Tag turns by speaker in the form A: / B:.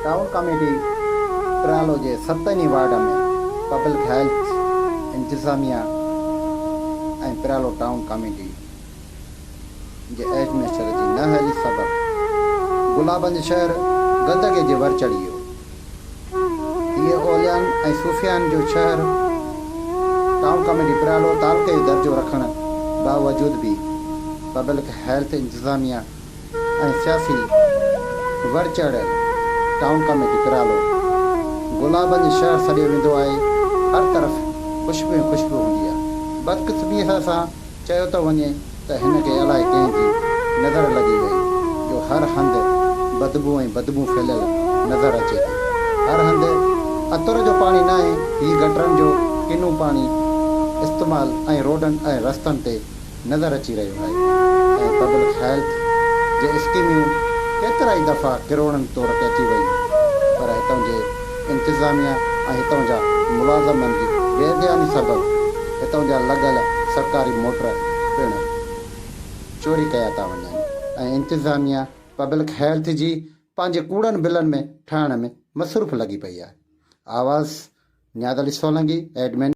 A: Town committee پرالو جي ستن ئي وارڊ ۾ پبلڪ هيلٿ انتظاميا ۽ پرالو ٽائون ڪاميٽي جي ايڊمنسٽر جي نااهلي سبب گلابن جو شهر گندگي جي ور چڙهي ويو. هيء اوليائن ۽ صوفيائن جو شهر ٽائون ڪاميٽي پرالو تعلقي جو درجو رکڻ باوجود به پبلڪ هيلٿ انتظاميا ۽ سياسي ور چڙهيل ٽائون ڪاميٽي پرالو گلابن جو شهر سڏيو ويندو آهي، هر طرف خوشبو ئي خوشبو هوندي آهي. بدقسميء سان چيو ٿو وڃي ته هن کي الائي ڪنهن جي نظر لڳي وئي جو هر هنڌ بدبو ۽ بدبو ڦهليل نظر اچي ٿي. هر هنڌ عطر جو پاڻي ناهي، هي گٽرن جو ڪنو پاڻي استعمال ۽ روڊن ۽ رستن تي نظر اچي رهيو آهي ۽ پبلڪ هيلٿ جي اسڪيميون ڪيترائي دفعا ڪروڙن طور تي اچي ويون پر هتان جي انتظاميا ۽ هتان جا ملازمن جي بي ڌياني سبب هتان جا لڳل سرڪاري موٽر پڻ چوري ڪيا ٿا وڃن ۽ انتظاميا پبلڪ هيلٿ جي پنهنجي ڪوڙن بلن ۾ ٺاهڻ ۾ مصروف لڳي پئي آهي. آواز، نياز علي سولنگي، ايڊمن.